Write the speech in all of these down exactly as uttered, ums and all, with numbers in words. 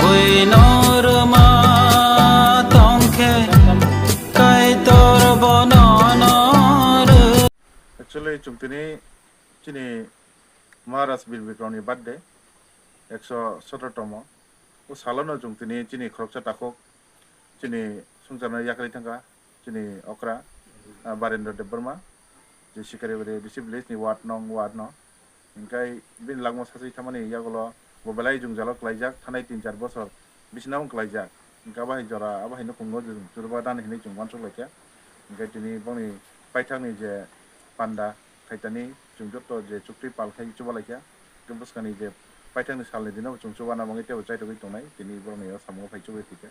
Ui norma tongkhe Kaitor bono norw. Actually, chwng tini chini Maharaj Bir Bikramni birthday, ekso sotro tomo. O salono chwng tini chini khoroksa takhuk, chini swngcharno yakarwi thangkha, chini okra, ah, Barendra Debbarma, je Sikaribari D C village ni ward nong ward no. Hinkhe bini langma saswi thamani yagulo bo belai jwngjalo klaijak, thanai tin char bosor bisina wng klaijak. Hinkhe abo hai jora, abo hai nukhungo chwng chuba nani hinwi chwng uansuk laikha. Hinkhe tini boni paithakni je panda khaitani chwng joto je chuktwi pal khai chuba laikha. Hinkhe bwskangni je paithakni salni dino chwng chuba na bagwi teibo chaitogwi tongnai, tini borokni o samungo phai chubui phaikha.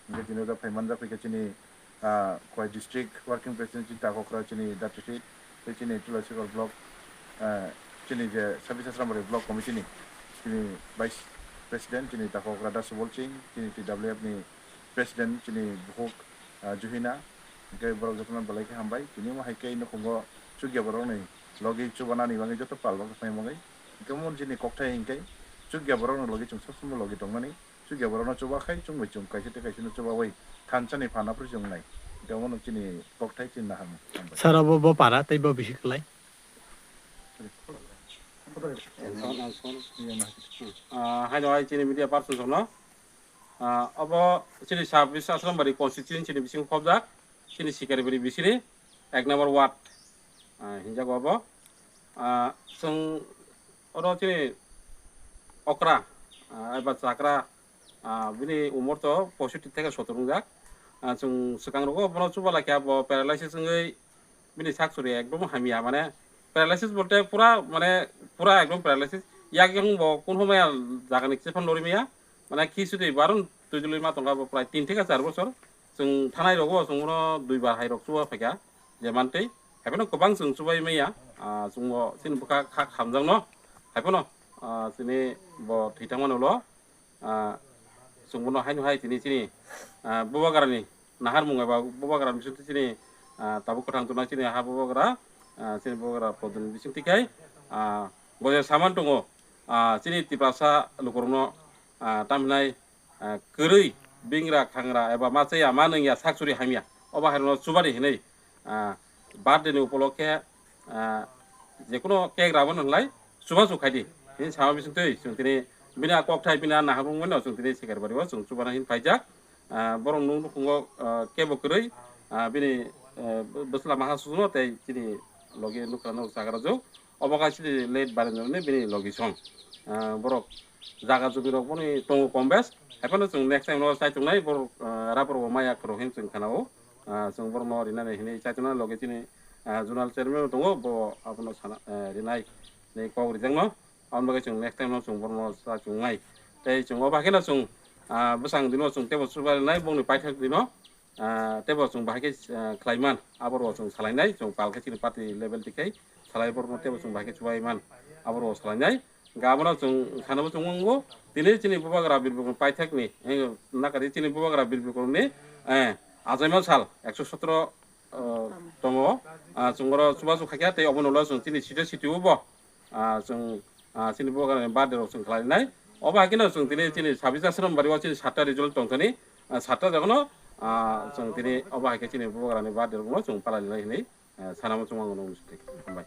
Hinkhe tini o jaga phai manjak phaikha chini, ah, Khowai District Working President chini takhukra chini Dr. Shit, tei chini Tulasikhor Block, ah, chini je Sabis Asrambari Block Committee ni chini Vice President chini takhukra Da Subol Singh, chini T W F ni President chini bukhuk, ah, Juhina, hinkhe borok jotono belai khe hambai. Tini omo hai khe nukhungo chukya borokni logi chubanani bagwi joto pal bagwi phaimani. Hinkhe omo chini kokthai hinkhe chukya borokni logi chwng sob somoi logi tongmani. Chukya borokno chuba khai chwng bai chwng kaisa tei kaisa no chuba bai thansa ni phan aphuru chwng nai. Tei omo no chini kokthai chini nahar no. Sir, obo bo para tei bo bisi kwlai. Ah, hai no hai chini media person rokno. Ah, obo chini Sabis Asrambari constituency ni bising khobjak, chini Sikaribari bisini ek number ward, ah, hinjago obo. Ah, chwng oro chini okra, ah, eba chakra, ah, bini umor to poisotti theke sottor wngjak. Ah, chwng swkang rogo bono chuba laikha, bo paralysis wngwi bini sak suri ekdom hamya, mane paralysis bolte pura, mane pura ekdom paralysis. Yak yang bo kun homaya jaga ni kisa phan lori maya, mane khi sudi baron twijlwi ma tongkha bo prai tin theke char bosor. Chwng thanai rogo chwng bono dui bar hai rok chuba phaikha, je mantwi. Haibano kwbang chwng chubai maya, ah, chwng bo chini bwkha kha khamjakno. Haibano, ah, chini bo thwi thangmani ulo, ah, chwng bono haino hai tini chini, ah, bubagrani naharmung eba bubagrani bisingtwi chini, ah, tabuk kwthang tongnai chini ha bubagra, ah, chini bubagra podoni bisingtwi khai, ah, bo je saman tongo, ah, chini Tiprasa lukurokno, ah, tamhinai, ah, kwrwi bingra khangra eba ma chaya ma nungya sak suri hamya, obo hairokno chubadi hinwi, ah, birthday ni upolokhe, ah, jekuno cake rabo nwnglai chubachu khaidi. Hini sama bisingtwi chwng tini bini a kokthai bini a naharmung mano chwng tini Sikaribari o chwng chubana hin phaijak. Ah, borok nung nukhungo, ah, kebo kwrwi, ah, bini, eh, bwsla maha susuno tei chini logi nukra no chagra jok. Obo kha chini late Barendra ni bini logi song. Ah, borok jaga jumi rok boni tongo kom bes. Haiphano chwng next time no chaichungnai borok, ah, rubber bo maya khoro hin chwng khanao. Ah, chwng borokno rinani hinwi chaichuna logi chini, ah, zonal chairman bo tongo, bo abono sana, eh, rinai hinwi kok rijakno. Aboni bagwi chwng next time no chwng borokno chaichungnai. Tei chwng o bakheno chwng, ah, bwsang dino chwng teibo chuba rinai bongni paithak dino, ah, teibo chwng bahai khe, ah, khlaiman. Aboro chwng salainai, chwng pal khe chini party level tikhai salai borokno teibo chwng bahai khe chubai man. Aboro salainai. Gabano chwng sanabo chwng wngo. Tini chini bubagra Birbikram paithakni, eh, nakari chini bubagra Birbikramni, eh, achaima sal ekso sotro, eh, tomo, ah, chwng oro chubachu khaikha tei obono ulo chwng chini site sitio bo, ah, chwng, ah, chini bubagrani birthday rok chwng khlainai. Obo hai kheno chwng tini chini sabis asram bari o chini satta result tongthani, ah, satta jagono, ah, chwng tini obo hai khe chini bubagrani birthday rokno chwng palainai hinwi, ah, sanamo chwng ang nung hambai.